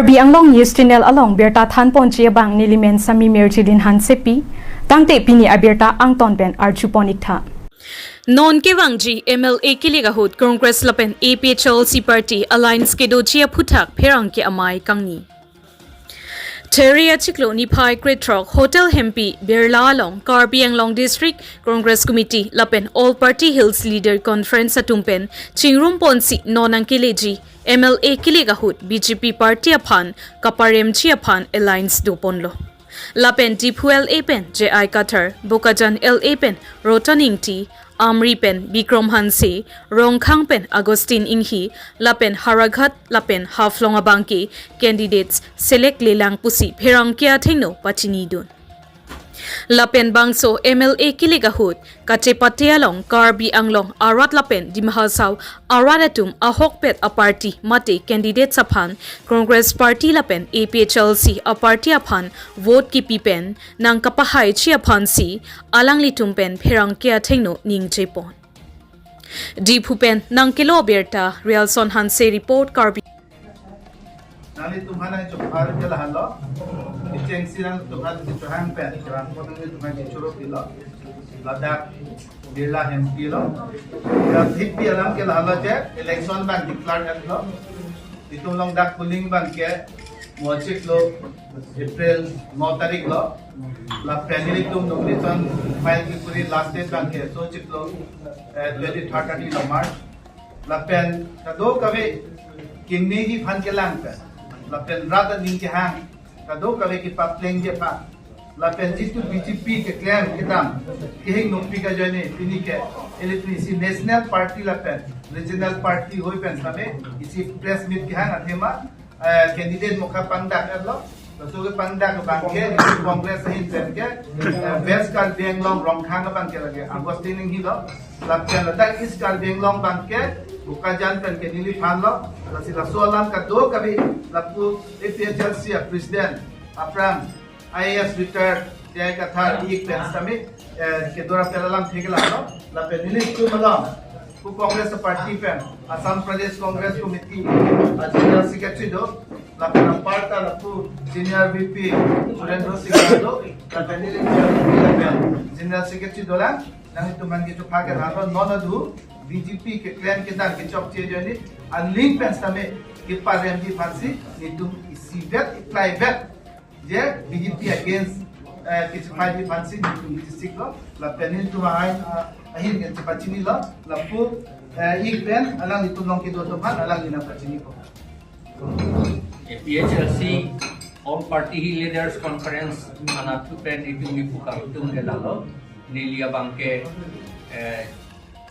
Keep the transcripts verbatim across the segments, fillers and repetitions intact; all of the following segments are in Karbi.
Karbi Anglong News Channel along birta thanponji abang nelimen Sami Mirjilin Hansepi, tangte pini abirta angton pen arjupon iktha. Non kevangji M L A kilik ahut Congress lapen A P H L C party alliance kedoji aphuthak pherangke amei kangni. There achiklo niphai krethrok Hotel Hempi Birla along Karbi Anglong District Congress Committee lapen All Party Hills Leader Conference atum pen chingrumponsi non nangkeleji M L A kilik ahut B J P party aphan kaparemji aphan alliance doponlo. Lapen Diphu L A pen J I Kathar, Bokajan L A pen Roton Ingti, Amri pen Bikrom Hanse, Rongkhang pen Augustine Inghi, lapen Howraghat lapen Haflong abangke candidates select lelang pusi pherangke athengno pachinidun. Lapen bangso M L A kilik ahut kachepate along Karbi Anglong arat lapen Dima Hasao arat atum ahokpet aparty mate candidates aphan Congress party lapen A P H L C aparty aphan vote kipi pen nangkapahaiji aphansi alanglitum pen pherangke athengno ningjepon. Diphu pen nangkelo birta Rialson Hanse report, Karbi. Nanglitum aphan nangchopha ke lahenlo. Ichengsi nangtum aphan chehang pen, chehang pen nanglitum aphan choro pilo. Ladak Birla Hempi lo. Ya, Hempi alam ke lahenlo je, election abang declare lo. Itum along dak polling abangke mo chiklo April no tarik lo. Lapen nelitum nomination file kekuri last date abangke so chiklo, eh, twenty-third arni lo March. Lapen kadokave kemneji aphan kelang pen, lapen rat aning kehang kadokave kepaplengji aphan, lapen jitu B J P keklem kedam kehingnopi ajoine pini ke, ili pini si national party lapen regional party hoi pen same isi press meet kehang athema, eh, candidate mokha pangdak etlo. Laso kepangdak abangke Congress ahin pen ke, eh, West Karbi Anglong Rongkhang abangke lake Augustine Inghi lo. Lapen ladak East Karbi Anglong abangke Bokajan pen ke neliphan lo. Lasi laso alam kadokave lapu A P H L C a president aphrang I A S retired J I Kathar ik pen sitame, eh, kedo ra pen alam thek lalo. Lapen nelitum along pu Congress party pen Assam Pradesh Congress Committee a General Secretary do, lapen aparta lapu Senior V P Surendra Singh do, lapen nelitum lapen General Secretary dolang. Nanglitum aphan kechopha ke lahenlo, non adu B J P keklem kedam kechokche ajoine aling pen sitame keparemji aphansi nelitum isivet iklaivet je B J P against, eh, kechephaji aphansi nelitum kechesik lo, lapen nelitum ahin, ah, ahin ke chepachini lo, lapu, eh, ik pen alanglitum along kedo atum aphan alangli nangpachinipo. A P H L C All Party Leaders Conference anatthu pen itum ipu kangtum ke lalo, neli abangke, eh,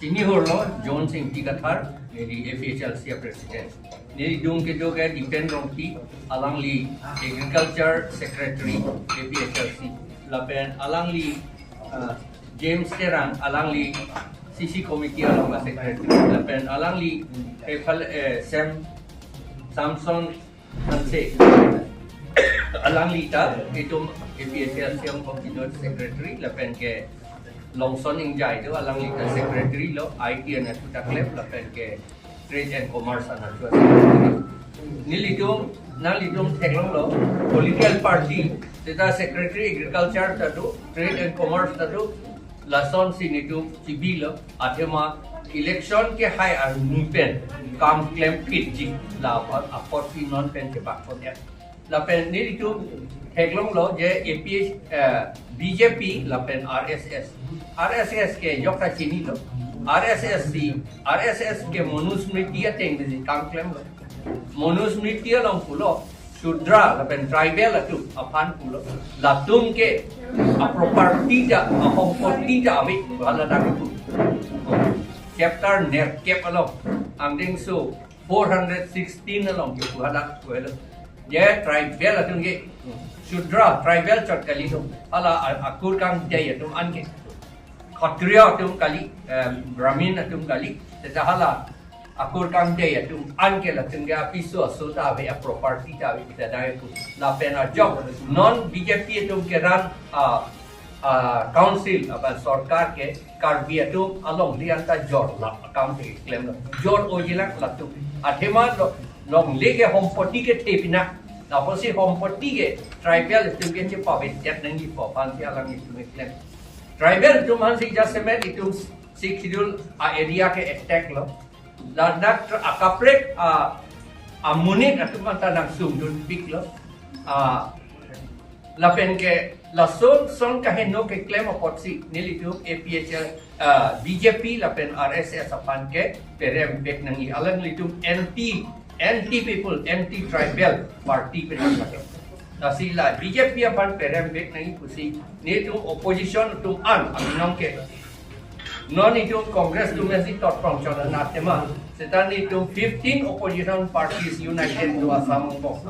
chinihorlo Jones Ingti Kathar, neli A P H L C a president. Neli adung kedo ke Dipen Rongpi, alangli Agriculture Secretary A P H L C. Lapen alangli, ah, James Terang, alangli C C Committee along a secretary. Lapen alangli, eh, phal-, eh, Sam, Samson Hanse, alangli ta itum A P H L C a Committee secretary, lapen ke Longson Ingjai do, alangli ta secretary lo, I T anatthu ta klem, lapen ke Trade and Commerce anatthu a secretary. Nelitum, nanglitum theklonglo, political party seta secretary agriculture ta do, trade and commerce ta do, lasonsi nelitum chibilo, athema election kehai arni pen kam klemphitji, la apot, apot si non pen chebak pon ya. Lapen nelitum theklonglo je A P H, eh, B J P lapen R S S. R S S ke jokta chinilo. R S S si, R S S ke Manusmriti ateng si kam klemlo. Manusmriti along pulo, Shudra lapen tribal atum aphan pulo. Latum ke a property ta, a hompoti ta ave pu hala dak pu. Chapter nerkep along, angdengso four hundred sixteen along ke pu hala pu helo. Je tribal atum ke, Shudra tribal chot kali atum, hala a-, akur kangdei atum anke. Khatriya atum kali, em, Brahmin atum kali, seta hala akur kangdei atum anke latum ke apiso aso ta ave, a property ta ave, kita dai pu. Lapen ajok non B J P atum ke run, ah, ah, council, apa sorkar ke Karbi atum alongle anta jor la account ke klemlo. Jor ojilang latum. Athema lo, longle ke hompoti kethe pina. Lapusi hompoti ke tribal atum ke chepavedet nangji pu aphansi alanglitum keklem. Tribal atum aphansi jasemet itum Sixth Schedule a-area ke attack lo. Ladak tra-, akaprek a, amonit atum anta nangsungdunpiklo. A, lapen ke lason son kaheno keklem apotsi nelitum A P H L, ah, B J P lapen R S S aphan ke perembek nangji. Alanglitum anti, anti people, anti tribal party pen lake. Lasi la B J P aphan perembek nangji pusi nelitum opposition atum an, anong ke. Non itum Congress atum si totprong chonat tema. Seta nelitum fifteen opposition parties united do Assam angbong.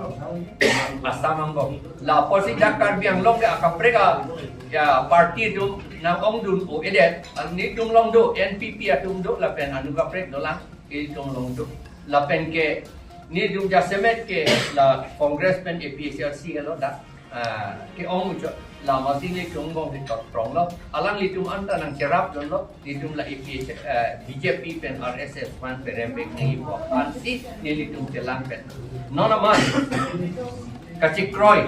Assam angbong. Lapusi dak Karbi Anglong ke akaprek a, ya, party atum nang-ongdun-o-edet. Nelitum along do, N P P atum do, lapen anut kaprek dolang, nelitum along do. Lapen ke nelitum jasemet ke la Congress pen A P H L C helo dak. Ah, ke-ong ucho, la masi nelitum angbong si totpronglo. Alanglitum anta nangcherapdunlo, nelitum la A P H, eh, B J P pen R S S aphan perembek nangji pu aphansi nelitum chelang pen. Non amat kachekroi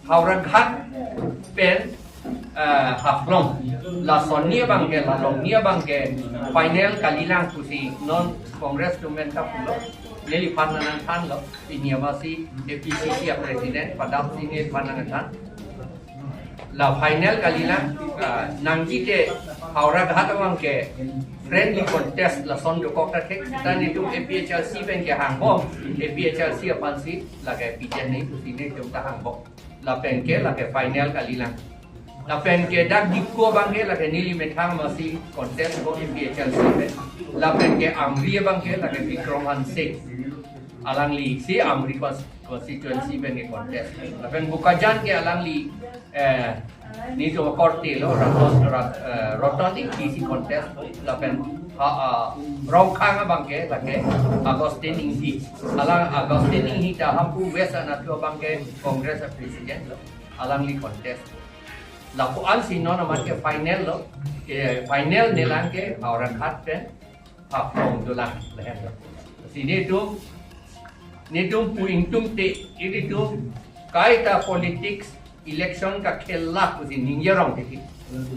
Howraghat pen, eh, Haflong. Lason ni abang ke, la along ni abang ke final kalilang pusi non Congress atum pen kapulo. Neliphan nangthanlo. Pini amatsi A P C C a-president padamsi neliphan nangthan. La final kalilang, ah, nangji te Howraghat abang ke friendly contest lason dokok ta thek. Seta nelitum A P H L C pen ke hangbom, A P H L C aphansi lake pijen nangji pusi nelitum ta hangbom. Lapen ke lake final kalilang. Lapen ke dak Diphu abang ke lake neli methang amatsi contest bom A P H L C pen. Lapen ke Amri abang ke lake Bikram Hanse. Alanglisi Amri cons-, constituency pen ke contest. Lapen Bokajan ke alangli, eh, nelitum akorte lo, Raton, Rat-, eh, Roton Ingti si contest. Lapen ha, ah, Rongkhang abang ke lake Augustine Enghee. Alang Augustine Enghee ta Hemphu West anatthu abang ke Congress a-president lo. Alangli contest. Lapu-ansi non amat ke final lo. Ke final nelang ke Howraghat pen Haflong dolang lahenlo. Si nelitum, nelitum pu ingtungte, ilitum kaita politics election kakhela pusi ningje rong tiki.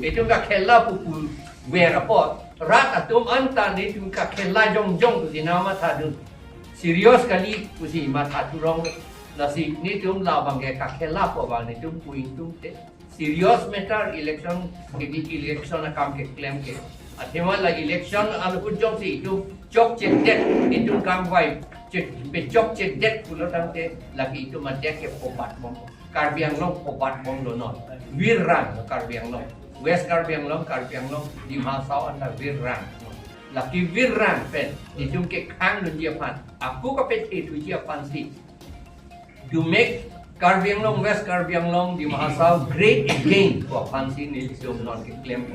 Itum kakhela pu puver apot, rat atum anta nelitum kakhela jongjong pusi nangmathadun. Serious kali pusi matha thurong. Lasi nelitum labang ke kakhela pu abang nelitum pu ingtungte. Serious matter election, ke election akam keklem ke. Athema la election ahut jongsi itum chokchedet, itum kangvai che-, pechokchedet pulo tangte lake itum adet ke phobat bom. Karbi Anglong phobat bomlo non. Virang Karbi Anglong. West Karbi Anglong, Karbi Anglong, Dima Hasao anta virang. Lake virang pen itum kekhangdunji aphan, ako kapethethuji aphansi to make Karbi Anglong, West Karbi Anglong, Dima Hasao great again pu aphansi nelitum non keklem.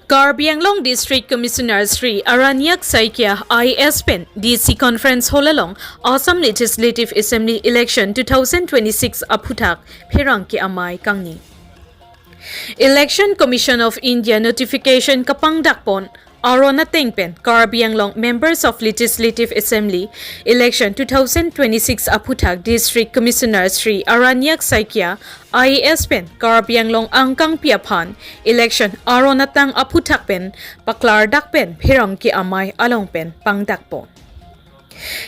Karbi Anglong District Commissioner Shri Aranyak Saikia I A S pen D C Conference Hall along Assam Legislative Assembly Election two thousand twenty-six aphuthak pherangke amei kangni. Election Commission of India notification kapangdakpon aron ateng pen Karbi Anglong Members of Legislative Assembly Election two thousand twenty-six aphuthak District Commissioner Shri Aranyak Saikia I A S pen Karbi Anglong angkangpi aphan election aron atang aphuthak pen paklardak pen pherangke amei along pen pangdakpon.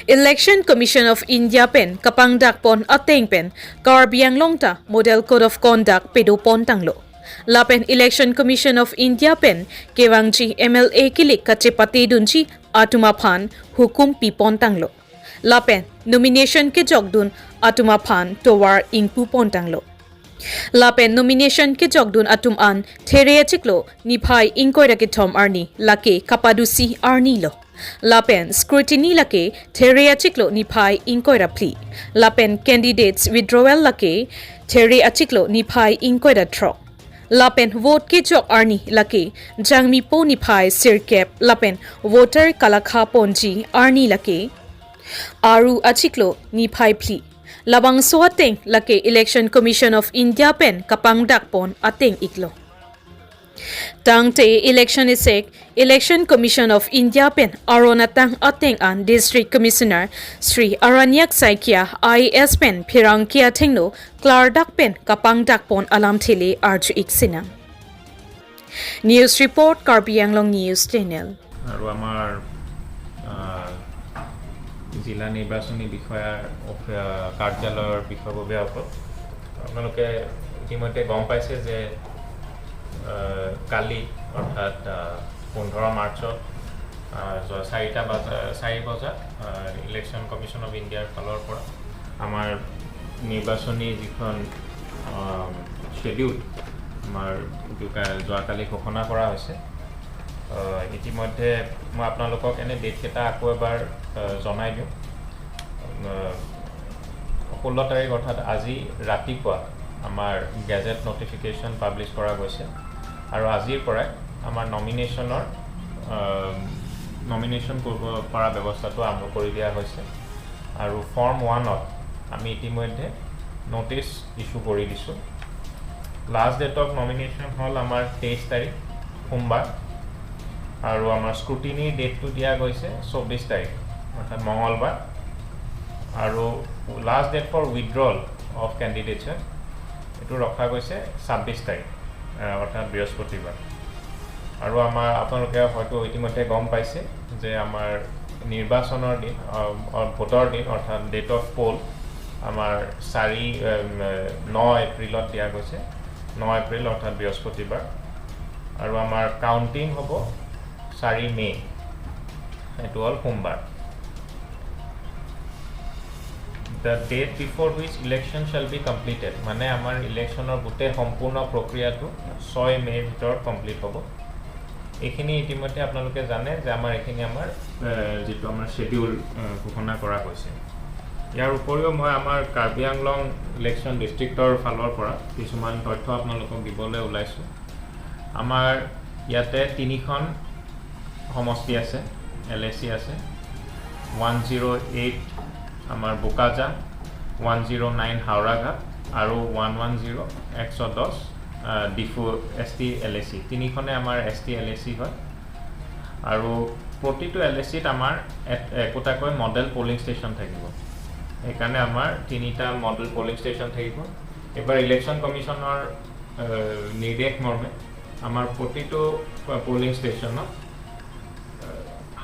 Election Commission of India pen kapangdakpon ateng pen Karbi Anglong ta Model Code of Conduct pedopontanglo. Lapen Election Commission of India pen kevangji M L A kilik kachepatedunji atum aphan hukum pipontanglo. Lapen nomination kejokdun atum aphan tovar ingpupontanglo. Lapen nomination kejokdun atum an there achiklo niphai ingkoi ra kethom arni lake kapadusi arnilo. Lapen scrutiny lake there achiklo niphai ingkoi ra phli. Lapen candidates withdrawal lake there achiklo niphai ingkoi ra throk. Lapen vote kejok arni lake jangmipo niphai sirkep lapen voter kalakha ponji arni lake aru achiklo niphai phli. Labangso ateng lake Election Commission of India pen kapangdakpon ateng iklo. Tangte election isek Election Commission of India pen aron atang ateng an District Commissioner Shri Aranyak Saikia I A S pen Pherangke athengno klardak pen kapangdakpon alamthe le arju iksinang. News report, Karbi Anglong News Channel. আৰু আমাৰ আহ, জিলা নিৰ্বাচনী বিষয়াৰ অফ- আহ, কাৰ্যালয়ৰ বিষয়ববীয়াসকল, আপোনালোকে ইতিমধ্যে গম পাইছে যে আহ, কালি অৰ্থাৎ আহ, পোন্ধৰ মাৰ্চত আহ, যোৱা চাৰিটা বজা চাৰি বজাত ইলেকশ্যন কমিশ্যন অফ ইণ্ডিয়াৰ ফালৰ পৰা আমাৰ নিৰ্বাচনী যিখন শ্বেডিউল আমাৰ যোৱা- যোৱাকালি ঘোষণা কৰা হৈছে। আহ, ইতিমধ্যে মই আপোনালোকক এনে ডেটকেইটা আকৌ এবাৰ আহ, জনাই দিওঁ। আহ, ষোল্ল তাৰিখ অৰ্থাৎ আজি ৰাতিপুৱা আমাৰ গেজেট নটিফিকেশ্যন পাব্লিছ কৰা গৈছে আৰু আজিৰ পৰাই আমাৰ নমিনেশ্যনৰ নমিনেশ্যন কৰিব পৰা ব্যৱস্থাটো আৰম্ভ কৰি দিয়া হৈছে। আৰু ফৰ্ম ওৱানত আমি ইতিমধ্যে নটিচ ইছ্যু কৰি দিছোঁ। লাষ্ট ডেট অফ নমিনেশ্যন হ'ল আমাৰ তেইছ তাৰিখ সোমবাৰ আৰু আমাৰ স্ক্ৰুটিনিৰ ডেটটো দিয়া গৈছে চৌব্বিছ তাৰিখ অৰ্থাৎ মঙলবাৰ। আৰু last date for withdrawal of কেণ্ডিডেটছৰ এইটো ৰখা গৈছে ছাব্বিছ তাৰিখ আহ, অৰ্থাৎ বৃহস্পতিবাৰ। আৰু আমাৰ আপোনালোকে হয়তো ইতিমধ্যে গম পাইছে যে আমাৰ নিৰ্বাচনৰ দিন আহ, অ- ভোটৰ দিন অৰ্থাৎ ডেট অফ পোল আমাৰ চাৰি আহ, ন এপ্ৰিলত দিয়া গৈছে, ন এপ্ৰিল অৰ্থাৎ বৃহস্পতিবাৰ। আৰু আমাৰ কাউণ্টিং হ'ব চাৰি মে, এইটো হ'ল সোমবাৰ। The date before which election shall be completed, মানে আমাৰ ইলেকশ্যনৰ গোটেই সম্পূৰ্ণ প্ৰক্ৰিয়াটো ছয় মে'ৰ ভিতৰত কমপ্লিট হ'ব। এইখিনি ইতিমধ্যে আপোনালোকে জানে যে আমাৰ এইখিনি আমাৰ এ, যিটো আমাৰ শ্বেডিউল এ, ঘোষণা কৰা হৈছে। ইয়াৰ উপৰিও মই আমাৰ কাৰ্বি আংলং ইলেকশ্যন ডিষ্ট্ৰিক্টৰ ফালৰ পৰা কিছুমান তথ্য আপোনালোকক দিবলৈ ওলাইছোঁ। আমাৰ ইয়াতে তিনিখন সমষ্টি আছে, এল এ চি আছে, ওৱান জিৰ' এইট আমাৰ Bokajan, one zero' nine Howraghat আৰু ওৱান ওৱান জিৰ' এশ দহ ডিফু এছ টি এল এ চি। তিনিখনে আমাৰ এছ টি এল এ চি হয় আৰু প্ৰতিটো এল এ চিত আমাৰ এট- একোটাকৈ মডেল পলিং ষ্টেচন থাকিব। সেইকাৰণে আমাৰ তিনিটা মডেল পলিং ষ্টেচন থাকিব। এইবাৰ ইলেকশ্যন কমিশ্যনৰ এ, নিৰ্দেশ মৰ্মে আমাৰ প্ৰতিটো পলিং ষ্টেচনত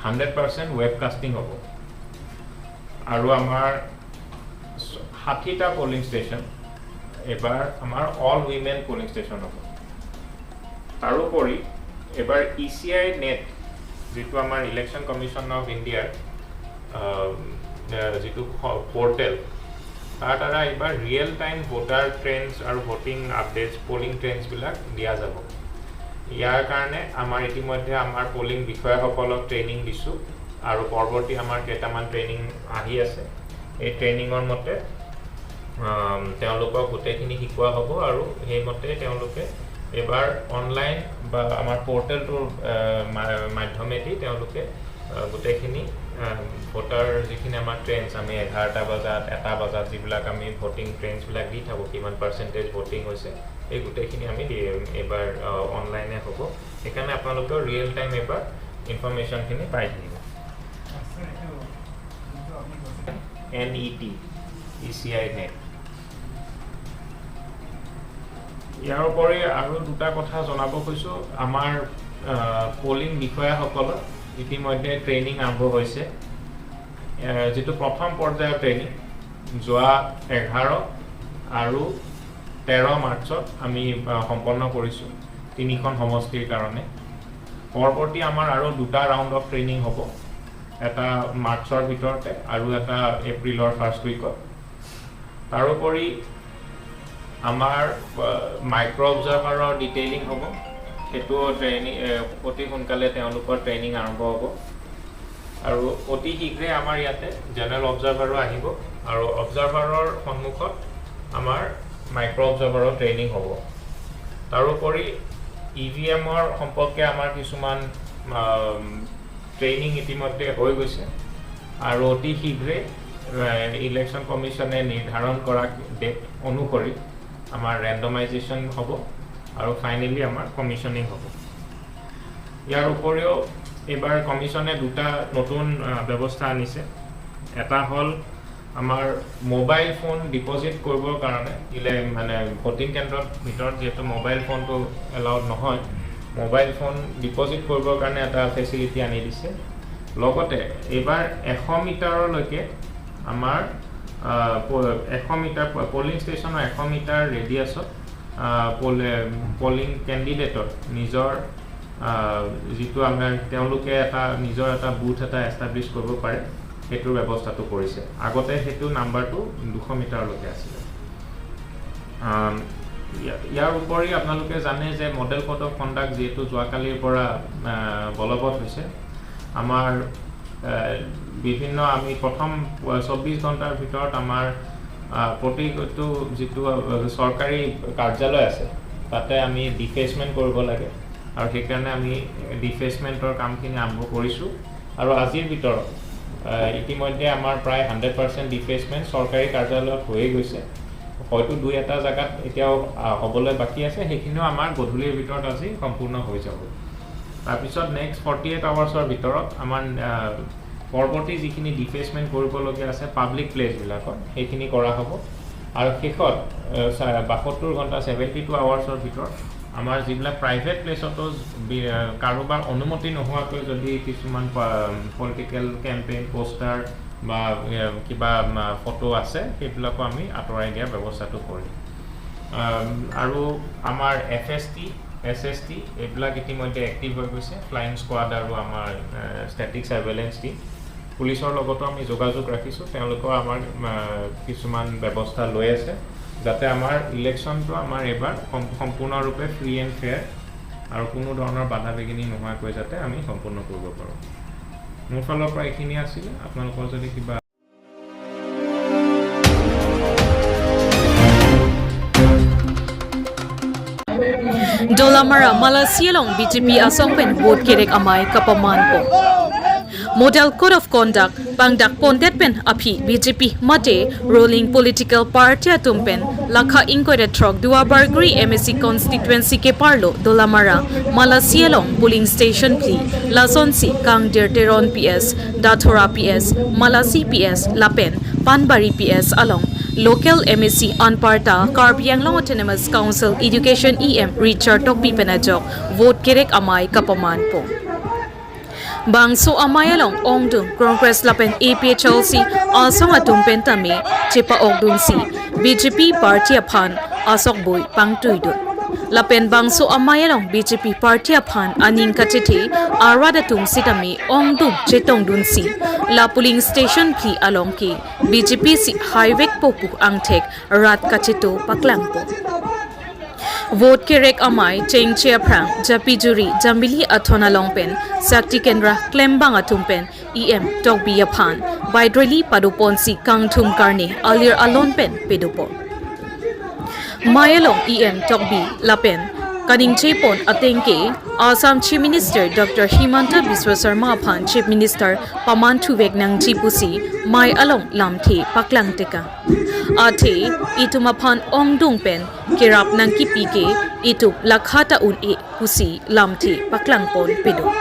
হাণ্ড্ৰেড পাৰ্চেণ্ট ৱেব কাষ্টিং হ'ব আৰু আমাৰ ষাঠিটা পলিং ষ্টেচন এইবাৰ আমাৰ অল উইমেন পলিং ষ্টেচন হ'ব। তাৰোপৰি এইবাৰ ই চি আই নেট যিটো আমাৰ ইলেকশ্যন কমিশ্যন অফ ইণ্ডিয়াৰ আহ, এ, যিটো প- পৰ্টেল, তাৰ দ্বাৰা এইবাৰ ৰিয়েল টাইম ভোটাৰ ট্ৰেণ্ডছ আৰু ভোটিং আপডেটছ, পলিং ট্ৰেণ্ডছবিলাক দিয়া যাব। ইয়াৰ কাৰণে আমাৰ ইতিমধ্যে আমাৰ পলিং বিষয়াসকলক ট্ৰেইনিং দিছোঁ আৰু পৰৱৰ্তী আমাৰ কেইটামান ট্ৰেইনিং আহি আছে। এই ট্ৰেইনিঙৰ মতে আম, তেওঁলোকক গোটেইখিনি শিকোৱা হ'ব আৰু সেইমতে তেওঁলোকে এইবাৰ অনলাইন বা আমাৰ পৰ্টেলটোৰ আহ, মা- মাধ্যমেদি তেওঁলোকে আহ, গোটেইখিনি আহ, ভোটাৰ যিখিনি আমাৰ ট্ৰেণ্ডছ, আমি এঘাৰটা বজাত, এটা বজাত যিবিলাক আমি ভোটিং ট্ৰেণ্ডছবিলাক দি থাকোঁ, কিমান পাৰ্চেণ্টেজ ভোটিং হৈছে, এই গোটেইখিনি আমি দি- এইবাৰ আহ, অনলাইনে হ'ব। সেইকাৰণে আপোনালোকেও ৰিয়েল টাইম এইবাৰ ইনফৰমেশ্যনখিনি পাই থাকিব। N E T, E C I net. ইয়াৰ উপৰি আৰু দুটা কথা জনাব খুজিছোঁ। আমাৰ আহ, পলিং বিষয়াসকলৰ ইতিমধ্যে ট্ৰেইনিং আৰম্ভ হৈছে। আহ, যিটো প্ৰথম পৰ্যায়ৰ ট্ৰেইনিং যোৱা এঘাৰ আৰু তেৰ মাৰ্চত আমি আহ, সম্পন্ন কৰিছোঁ তিনিখন সমষ্টিৰ কাৰণে। পৰৱৰ্তী আমাৰ আৰু দুটা ৰাউণ্ড অফ ট্ৰেইনিং হ'ব, এটা মাৰ্চৰ ভিতৰতে আৰু এটা এপ্ৰিলৰ ফাৰ্ষ্ট উইকত। তাৰোপৰি আমাৰ মাইক্ৰ' অবজাৰ্ভাৰৰ ডিটেইলিং হ'ব, সেইটো ট্ৰেইনিং অতি সোনকালে তেওঁলোকৰ ট্ৰেইনিং আৰম্ভ হ'ব। আৰু অতি শীঘ্ৰে আমাৰ ইয়াতে জেনেৰেল অবজাৰ্ভাৰো আহিব আৰু অবজাৰ্ভাৰৰ সন্মুখত আমাৰ মাইক্ৰ' অবজাৰ্ভাৰৰ ট্ৰেইনিং হ'ব। তাৰোপৰি ই ভি এমৰ সম্পৰ্কে আমাৰ কিছুমান আম, ট্ৰেইনিং ইতিমধ্যে হৈ গৈছে আৰু অতি শীঘ্ৰে ইলেকশ্যন কমিশ্যনে নিৰ্ধাৰণ কৰা ডেট অনুসৰি আমাৰ ৰেণ্ডমাইজেশ্যন হ'ব আৰু ফাইনেলি আমাৰ কমিশ্যনিং হ'ব। ইয়াৰ উপৰিও এইবাৰ কমিশ্যনে দুটা নতুন আহ, ব্যৱস্থা আনিছে। এটা হ'ল আমাৰ মোবাইল ফোন ডিপজিট কৰিবৰ কাৰণে ইলে মানে ভোটিং কেন্দ্ৰৰ ভিতৰত যিহেতু মোবাইল ফোনটো এলাউড নহয়, মোবাইল ফোন ডিপজিট কৰিবৰ কাৰণে এটা ফেচিলিটি আনি দিছে। লগতে এইবাৰ এশ মিটাৰলৈকে আমাৰ আহ, প- এশ মিটাৰ প- পলিং ষ্টেচনৰ এশ মিটাৰ ৰেডিয়াছত আহ, পলে- পলিং কেণ্ডিডেটৰ নিজৰ আহ, যিটো আমাৰ তেওঁলোকে এটা নিজৰ এটা বুথ এটা এষ্টাব্লিছ কৰিব পাৰে, সেইটোৰ ব্যৱস্থাটো কৰিছে। আগতে সেইটো নাম্বাৰটো দুশ মিটাৰলৈকে আছিলে। আম, ইয়া- ইয়াৰ উপৰি আপোনালোকে জানে যে মডেল কোড অফ কণ্ডাক্ট যিহেতু যোৱাকালিৰ পৰা আহ, বলবৎ হৈছে, আমাৰ আহ, বিভিন্ন আমি প্ৰথম চৌব্বিছ ঘণ্টাৰ ভিতৰত আমাৰ আহ, প্ৰতিটো যিটো আহ, চৰকাৰী কাৰ্যালয় আছে, তাতে আমি ডিফেচমেণ্ট কৰিব লাগে আৰু সেইকাৰণে আমি ডিফেচমেণ্টৰ কামখিনি আৰম্ভ কৰিছোঁ। আৰু আজিৰ ভিতৰত আহ, ইতিমধ্যে আমাৰ প্ৰায় হাণ্ড্ৰেড পাৰ্চেণ্ট ডিফেচমেণ্ট চৰকাৰী কাৰ্যালয়ত হৈয়ে গৈছে। হয়তো দুই এটা জেগাত এতিয়াও আহ, হ'বলৈ বাকী আছে, সেইখিনিও আমাৰ গধূলিৰ ভিতৰত আজি সম্পূৰ্ণ হৈ যাব। তাৰপিছত নেক্সট ফৰ্টি এইট আৱাৰ্ছৰ ভিতৰত আমাৰ আহ, পৰৱৰ্তী যিখিনি ডিফেচমেণ্ট কৰিবলগীয়া আছে পাব্লিক প্লেচবিলাকত, সেইখিনি কৰা হ'ব। আৰু শেষত আহ, চা- বাসত্তৰ ঘণ্টা, ছেভেণ্টি টু আৱাৰ্ছৰ ভিতৰত আমাৰ যিবিলাক প্ৰাইভেট প্লেচতো বি- আহ, কাৰোবাৰ অনুমতি নোহোৱাকৈ যদি কিছুমান পলিটিকেল কেম্পেইন পোষ্টাৰ বা আহ, কিবা আহ, ফটো আছে, সেইবিলাকো আমি আঁতৰাই দিয়াৰ ব্যৱস্থাটো কৰিম। আম, আৰু আমাৰ এফ এছ টি, এছ এছ টি এইবিলাক ইতিমধ্যে এক্টিভ হৈ গৈছে, ফ্লাইং স্কোৱাড আৰু আমাৰ ষ্টেটিক ছাৰ্ভেলেঞ্চ টিম। পুলিচৰ লগতো আমি যোগাযোগ ৰাখিছোঁ, তেওঁলোকেও আমাৰ আহ, কিছুমান ব্যৱস্থা লৈ আছে, যাতে আমাৰ ইলেকশ্যনটো আমাৰ এইবাৰ সম- সম্পূৰ্ণৰূপে ফ্ৰী এণ্ড ফেয়াৰ আৰু কোনো ধৰণৰ বাধা বিঘিনি নোহোৱাকৈ যাতে আমি সম্পূৰ্ণ কৰিব পাৰোঁ। মোৰ ফালৰ পৰা এইখিনি আছিলে। আপোনালোকৰ যদি কিবা Dolamara Malasi along B J P asong pen vote kerek amei kapamanpo. Model Code of Conduct pangdak pondet pen aphi B J P mate ruling political party atum pen lakha ingkoi ra throk Duarbagori M A C constituency keparlo Dolamara Malasi along polling station phli, lasonsi Kangdir Teron P S, Dathora P S, Malasi P S lapen Panbari P S along local M A C anparta Karbi Anglong Autonomous Council Education E M Richard Tokbi pen ajok vote kerek amei kapamanpo. Bangso amei along ongdung Congress lapen A P H L C asong atum pen tame chepa-okdunsi B J P party aphan asok bui pangtuidun. Lapen bangso amei along B J P party aphan aning kachethe arat atum sitame ongdung chetongdunsi la polling station phli along ke B J P si haivekpo pu angthek rat kacheto paklangpo. Vote kerek amei chengche aphrang Japijuri Jambili athon along pen Shakti Kendra klembang atum pen E M Tokbi aphan bike rally padoponsi kangthum karne alir alon pen pedopon. Mei along E M Tokbi lapen kaningje pon ateng ke Assam Chief Minister Doctor Himanta Biswa Sarma aphan Chief Minister pamanthuvek nangji pusi mei along lamthe paklang tekang. Athe itum aphan ongdung pen kerap nangkipi ke itum lakha ta un-e pusi lamthe paklangpon pedo.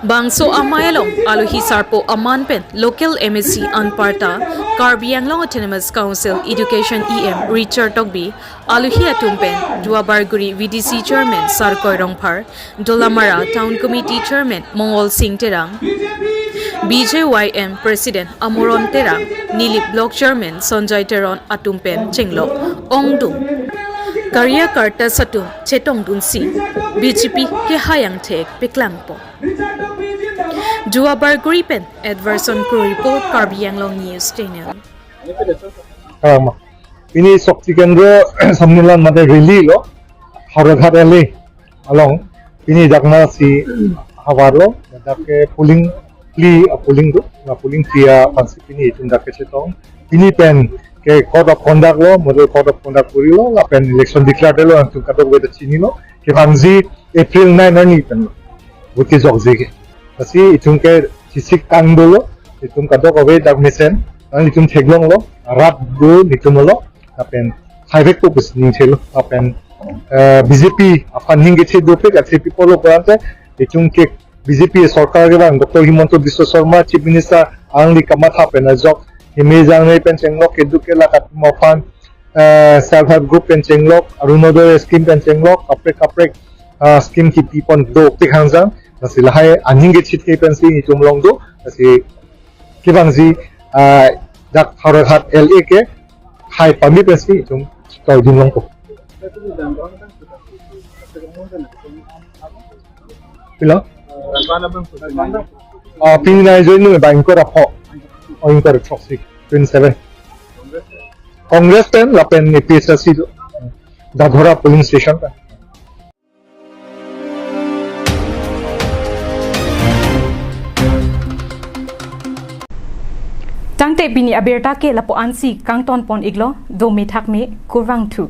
Bangso amei along alohi sarpo aman pen local M A C anparta Karbi Anglong Autonomous Council Education E M Richard Tokbi, alohi atum pen Duarbagori V D C Chairman Sarkoi Rongphar, Dolamara Town Committee Chairman Mongol Singh Terang, B J Y M President Amoron Terang, Nilip Block Chairman Sanjay Teron atum pen chenglok ongdung karyakarta atum chetongdunsi B J P kehai angthek peklangpo. Duarbagori pen Edverson Kro report, Karbi Anglong News Channel. Karama. Pini Shakti Kendra Sammilan mate rally lo, Howraghat L A along. Pini jakna si havar lo, dak ke polling phli, a polling do, na polling phli aphansi pini itum dak kechetong. Pini pen ke code of conduct lo, model code of conduct puri lo, lapen election declare lo, nangtum kadokave ta chini lo, ke bangji April nine arni pen lo, vote kejokji ke. Lasi itum ke chisik tang dolo, itum kadokave dak mesen, nanglitum theklonglo, rat do netum lo, lapen haivekpo pusi ningthelo, lapen, eh, B J P aphan ning kechet dopik, achepi polo pulote, itum ke B J P sorkar kevang Doctor Himanta Biswa Sarma Chief Minister alangli kamatha pen ajok, heme jangnei pen chenglok, keduk kelak atum aphan, eh, self help group pen chenglok, Orunodoi scheme pen chenglok, kaprek kaprek, ah, scheme kipi pon dopik hangjan, lasi lahai aning kechet ke pensi itum longdo, lasi kevangji, ah, dak Howraghat L A ke hai pame pensi itum chikoi dun longpo. Pilo? Ah, pini nai join nung ba ingkoi ra pho. Oh, ingkoi ra throksi, twenty-seven. Congress pen lapen A P H L C do. Dadhora polling station pen. Tangte pini abirta ke lapu-ansi kangton pon iklo, dome thakme, kurvangthu.